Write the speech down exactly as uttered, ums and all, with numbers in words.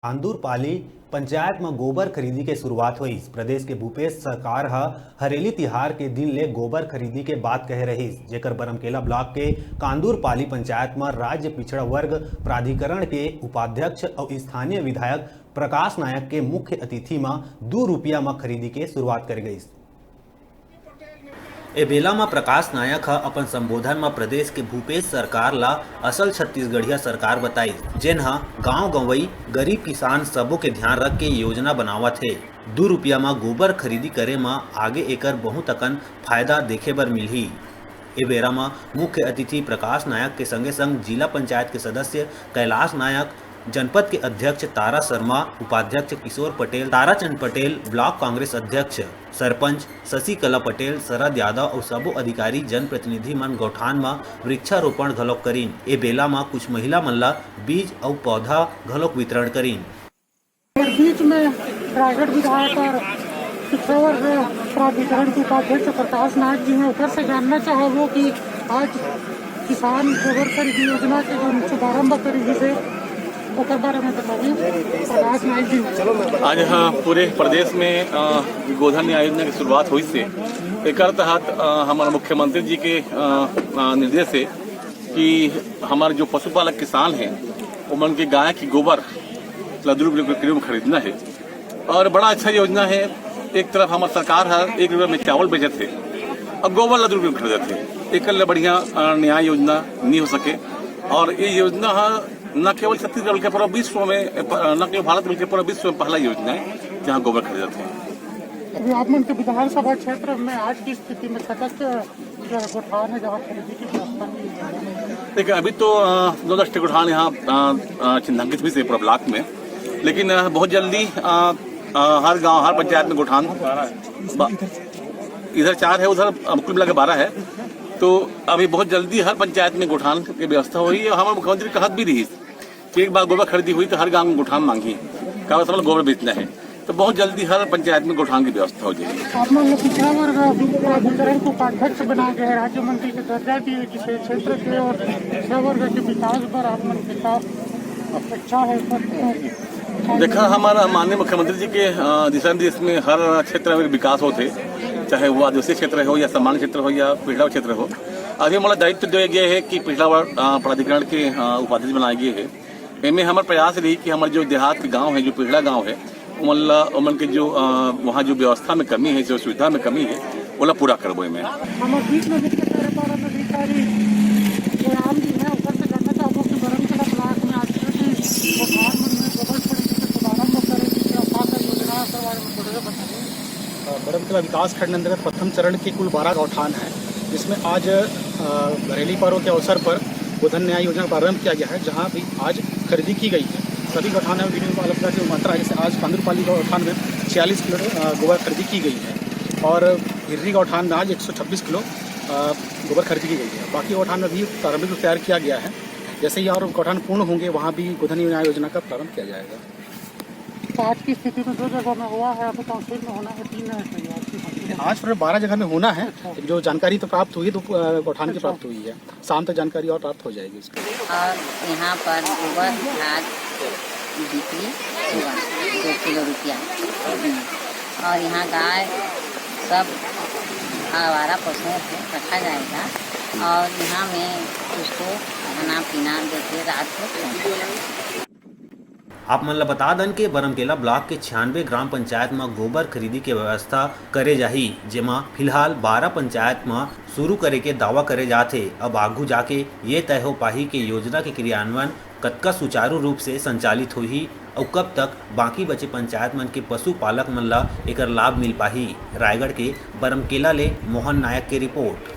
कांदूरपाली पंचायत म गोबर खरीदी के शुरुआत होइस। प्रदेश के भूपेश सरकार ह हरेली तिहार के दिन ले गोबर खरीदी के बात कहे रहिस, जेकर बरमकेला ब्लॉक के कांदूरपाली पंचायत म राज्य पिछड़ा वर्ग प्राधिकरण के उपाध्यक्ष अउ स्थानीय विधायक प्रकाश नायक के मुख्य अतिथि म दू रुपया म खरीदी के शुरुआत करे गइस। ए बेला म प्रकाश नायक ह अपन संबोधन म प्रदेश के भूपेश सरकार ल असल छत्तीसगढ़िया सरकार बताइस, जेन ह गांव गंवई, गरीब किसान सबो के ध्यान रख के योजना बनावत हे। दू रुपया म गोबर खरीदी करे म आगे एकर बहुत अकन फायदा देखे बर मिलही। ए बेरा म मुख्य अतिथि प्रकाश नायक के संगे संग जिला पंचायत के सदस्य कैलाश नायक, जनपद के अध्यक्ष तारा शर्मा, उपाध्यक्ष किशोर पटेल, ताराचंद पटेल, ब्लॉक कांग्रेस अध्यक्ष, सरपंच शशिकला पटेल, शरद यादव अउ सबो अधिकारी, जनप्रतिनिधि मन गौठान म वृक्षारोपण घलोक करिन। ए बेला म कुछ महिला मन ल बीज अउ पौधा घलोक वितरण करिन। और बीच में रायगढ़ विधायक और पिछड़ा वर्ग प्राधिकरण के उपाध्यक्ष प्रकाश नायक जी हैं, ओकर से जानना चाहबो कि आज किसान गोबर खरीदी योजना के जो शुभारंभ करी गिस हे, ओकर बारे में बताइए प्रकाश नायक जी। आज, हाँ, पूरे प्रदेश में, अ, गोधन न्याय योजना की शुरुआत होइस हे। एकर तहत, अ, हमारे मुख्यमंत्री जी के, अ, अ, निर्देश हे कि हमारे जो पशुपालक किसान हैं, उमन के गाय की गोबर ला दू रुपये के करीब खरीदना हे। और बड़ा अच्छा योजना हे। एक तरफ हमार सरकार ह एक रुपया में चावल बेचत हे, अब गोबर ला दू रुपया में खरीदत हे। एकर ले बढ़िया, अ, न्याय योजना नहीं हो सके। और ये योजना ह न केवल छत्तीसगढ़ बल्कि पूरा विश्व में, प-, न केवल भारत बल्कि पूरा विश्व में पहला योजना हे, जहाँ गोबर खरीदत हे। अभी आप मन के विधानसभा क्षेत्र में आज की स्थिति में कतक जो गोठान हे, जहाँ खरीदी की व्यवस्था की है? देखिए, अभी तो, अ, नौ दस ठे गोठान यहाँ, अ, अ, चिन्हांकित हुई से पूरा ब्लॉक में, लेकिन, अ, बहुत जल्दी, अ, अ, हर गांव, हर पंचायत में गोठान ब-, इधर चार है, उधर, अ, कुल मिला के बारह है। तो अभी बहुत जल्दी हर पंचायत में गोठान की व्यवस्था होही। और हमारे मुख्यमंत्री कहत भी रहिस कि एक बार गोबर खरीदी होही तो हर गांव में गोठान मांगही, काबर सबला गोबर बेचना हे। तो बहुत जल्दी हर पंचायत में गोठान की व्यवस्था हो जाएगी। आप मन ल पिछड़ा वर्ग प्राधिकरण के उपाध्यक्ष बनाए गए हे, राज्य मंत्री के दर्जा दिए गिस हे, क्षेत्र के और पिछड़ा वर्ग के विकास बर आप मन के का अपेक्षा हे? देखा, हमारा माननीय मुख्यमंत्री जी के, अ, दिशा निर्देश में हर क्षेत्र में विकास होत हे, चाहे वो आदिवासी क्षेत्र हो या सामान्य क्षेत्र हो या पिछड़ा क्षेत्र हो। अभी मोला दायित्व दिया गया हे कि पिछड़ा वर्ग, अ, प्राधिकरण के, अ, उपाध्यक्ष बनाए गए हे। एमे हमर प्रयास रही कि हमर जो देहात के गांव हे, जो पिछड़ा गांव हे, ओमन ला, ओमन के जो, अ, वहाँ जो व्यवस्था में कमी हे, जो सुविधा में कमी हे, ओला पूरा करबो एमे। हमर बीच में वित्त कार्यपालन अधिकारी जो राम जी हैं, ओकर से जानना चाहबो कि बरमकेला ब्लॉक में आज के गोठान मन में गोबर खरीदी के शुभारंभ करे के का का योजना हे, ओकर बारे में थोड़ा सा बताइए। अ, बरमकेला विकास खंड अंतर्गत प्रथम चरण के कुल बारह गौठान हैं, जिसमें आज, अ, बरेली पर्व के अवसर पर गोधन न्याय योजना का प्रारंभ किया गया है, जहां भी आज खरीदी की गई है। सभी गौठानों में विभिन्न उपलब्धता की मात्रा है, जैसे आज कांदूरपाली गौठान में छियालीस किलो, अ, गोबर खरीदी की गई है और हिर्री गौठान में आज एक सौ छब्बीस किलो, अ, गोबर खरीदी की गई है। बाकी गौठान में भी प्रारंभिक रूप से तैयार किया गया है। जैसे ही और गौठान पूर्ण होंगे, वहाँ भी गोधन न्याय योजना का प्रारंभ किया जाएगा। तो आज की स्थिति में दो जगह में हुआ है, अभी तहसील में होना है, तीन है, तो ये आज की स्थिति में। आज पूरे बारह जगह में होना है। अच्छा। जो जानकारी तो प्राप्त हुई है, तो, अ, गौठान की अच्छा। प्राप्त हुई है, शाम तक जानकारी और प्राप्त हो जाएगी उसकी। और यहाँ पर गोबर खाद बिक्री हुआ दो किलो रुपया, और यहाँ गाय सब आवारा पशुओं को रखा जाएगा, और यहाँ में उसको खाना पीना देके रात को सोना। आप मन ल बता दन के बरमकेला ब्लॉक के छियानवे ग्राम पंचायत म गोबर खरीदी के व्यवस्था करे जाही, जेमा फिलहाल बारह पंचायत म शुरू करे के दावा करे जात हे। अब आगू जाके ये तय हो पाही के योजना के क्रियान्वयन कतका सुचारू रूप से संचालित होही अउ कब तक बाकी बचे पंचायत मन के पशुपालक मन ल एकर लाभ मिल पाही। रायगढ़ के बरमकेला ले मोहन नायक के रिपोर्ट।